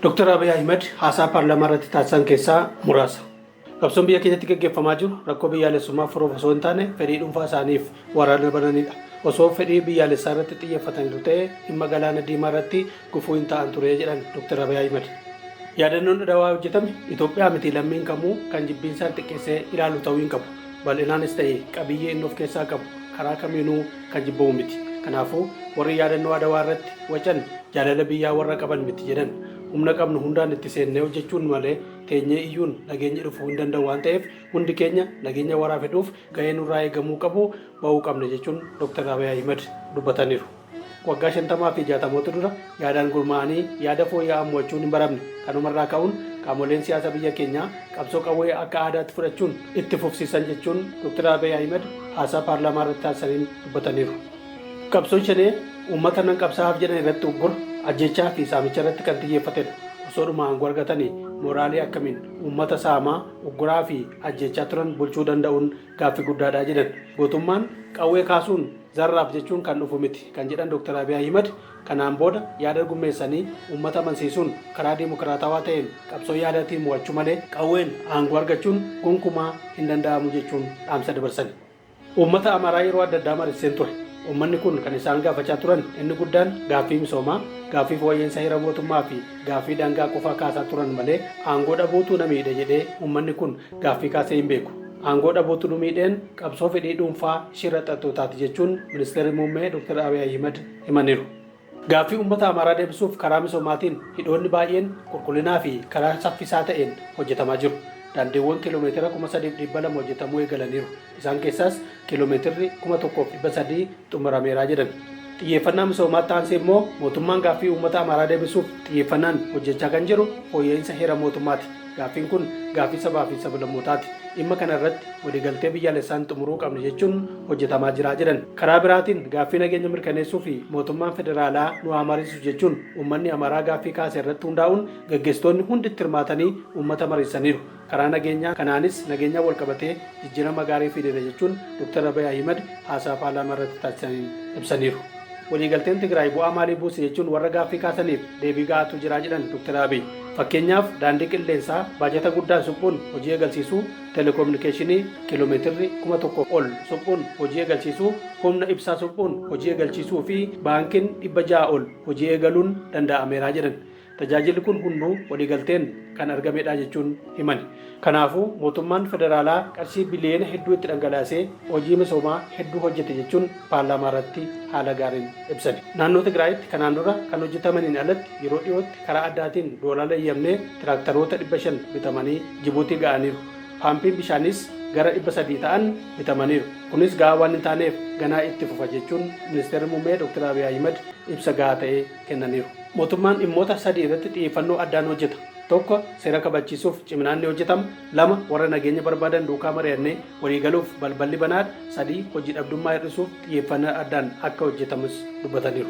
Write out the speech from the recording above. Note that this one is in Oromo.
Dr. Abiy Ahmed haasaa paarlaamaa irratti taasisan keessaa muraasa. Qabsoon biyya keessatti gaggeeffamaa jiru rakkoo biyyaalessummaa furuuf osoo hin taane fedhii dhuunfaa isaaniif waraana bananidha. Osoo fedhii biyyaalessaa irratti xiyyeeffataniiru ta'ee dhimma galaana diimaa irratti gufuu hin ta'an ture jedhan Dr. Abiy Ahmed. Yaadannoon Adawaa hojjetame Itoophiyaa miti lammiin kamuu kan jibbiinsaan xiqqeessee ilaalu ta'uu hin qabu. Bal'inaanis ta'e qabiyyee inni of keessaa qabu karaa kamiinuu kan jibbamu miti. Kanaafuu warri yaadannoo Adawaa irratti wacan jaalala biyyaa warra qaban miti jedhan. Humna qabnu hundaan itti seennee hojjechuun malee teenyee iyyuun nageenyi dhufuu hin danda'u waan ta'eef hundi keenya nageenya waraa fiduuf gahee nurraa eegamuu qabu ba'uu qabna jechuun Dr. Abiy Ahmed dubbataniiru. Waggaa 50 fi 60moota dura yaadaan gurmaa'anii yaada fooyya'aa mo'achuun hin baramne. Kanumarraa ka'uun qaamoleen siyaasa biyya keenyaa qabsoo qawwee akka aadaatti fudhachuun itti fufsiisan jechuun Dr. Abiy Ahmed haasaa paarlaamaa irratti taasisaniin dubbataniiru. Qabsoon Shanee uummata nan qabsaa'aaf jedhan irratti uggura, ajjeechaa fi saamicha irratti kan xiyyeeffatedha. Osoodhuma aangoo argatanii mooraalii akkamiin uummata saamaa, ugguraa fi ajjeechaa turan bulchuu danda'uun gaaffii guddaadha jedhan. Gootummaan qawwee kaasuun zarraaf jechuun kan dhufu miti kan jedhan Dr. Abiy Ahimad kanaan booda yaada gurmeessanii uummata amansiisuun karaa dimokiraatawaa ta'een qabsoo yaadaatiin mo'achuu malee qawween aangoo argachuun gonkumaa hin danda'amu jechuun dhaamsa dabarsan. Uummata Amaaraa yeroo adda addaa mariisiseen ture. Uummanni kun kan isaan gaafachaa turan inni guddaan gaaffii misoomaa, gaaffii fooyya'insa heera mootummaa fi gaaffii daangaa qofaa kaasaa turan malee aangoo dhabuutu na miidhe jedhee uummanni kun gaaffii kaasee hin beeku. Aangoo dhabuutu nu miidheen qabsoo fedhii dhuunfaa shira xaxxootaati jechuun Ministeerri Muummee Dr. Abiy Ahimad himaniiru. Gaaffii uummata Amaaraa deebisuuf karaa misoomaatiin hidhoonni baay'een qulqullinaa fi karaa saffisaa ta'een hojjetamaa jiru. Daandiiwwan kiiloomeetira 3,200 hojjetamuu eegalaniiru. Isaan keessaas kiiloomeetirri 1,300 xumurameera jedhan. Xiyyeeffannaa misoomaatti aansee immoo mootummaan gaaffii uummata Amaaraa deebisuuf xiyyeeffannaan hojjechaa kan jiru fooyya'insa heera mootummaati. Gaaffiin kun gaaffii sabaa fi sablammootaati. Dhimma kana irratti waliigaltee biyyaalessaan xumuruu qabna jechuun hojjetamaa jira jedhan. Karaa biraatiin gaaffii nageenya mirkaneessuu fi mootummaan federaalaa nu haa mariisisu jechuun uummanni Amaaraa gaaffii kaase irratti hundaa'uun gaggeessitoonni hundi itti hirmaatanii uummata mariisisaniiru. Karaa nageenyaa kanaanis nageenyaan walqabatee jijjiirama gaarii fideera jechuun Dr. Abiy Ahimad haasaa paarlaamaa irratti taasisaniin ibsaniiru. Waliigalteen Tigraay bu'aa maalii buuse jechuun warra gaaffii kaasaniif deebii ga'aatu jira jedhan Dr. Abiy. Fakkeenyaaf daandii qilleensaa baajata guddaan suphuun hojii eegalsiisuu, telekominikeeshinii kiiloomeetirri 1,000 ol suphuun hojii eegalsiisuu, humna ibsaa suphuun hojii eegalchiisuu fi baankiin 600 ol hojii eegaluun danda'ameera jedhan. Tajaajilli kun hunduu waliigalteen kan argamedha jechuun himani. Kanaafuu mootummaan federaalaa qarshii biliyoona hedduu itti dhangalaasee hojii misoomaa hedduu hojjete jechuun paarlaamaa irratti haala gaariin ibsani. Naannoo Tigraayitti kanaan dura kan hojjetamaniin alatti yeroo dhiyootti karaa addaatiin doolaara eeyyamnee tiraaktaroota 500 bitamanii Jibuutii ga'aniiru. Paampiin bishaaniis gara 300 ta'an bitamaniiru. Kunis ga'aa waan hin taaneef ganaa itti fufa jechuun Ministeerri Muummee Dr. Abiy Ahimad ibsa ga'aa ta'e kennaniiru. Mootummaan dhimmoota sadii irratti xiyyeeffannoo addaan hojjeta. Tokko seera kabachiisuuf ciminaan ni hojjetama. Lama warra nageenya barbaadan duukaa mari'annee waliigaluuf balballi banaadha. Sadii hojii dhabdummaa hir'isuuf xiyyeeffannaa addaan akka hojjetamus dubbataniiru.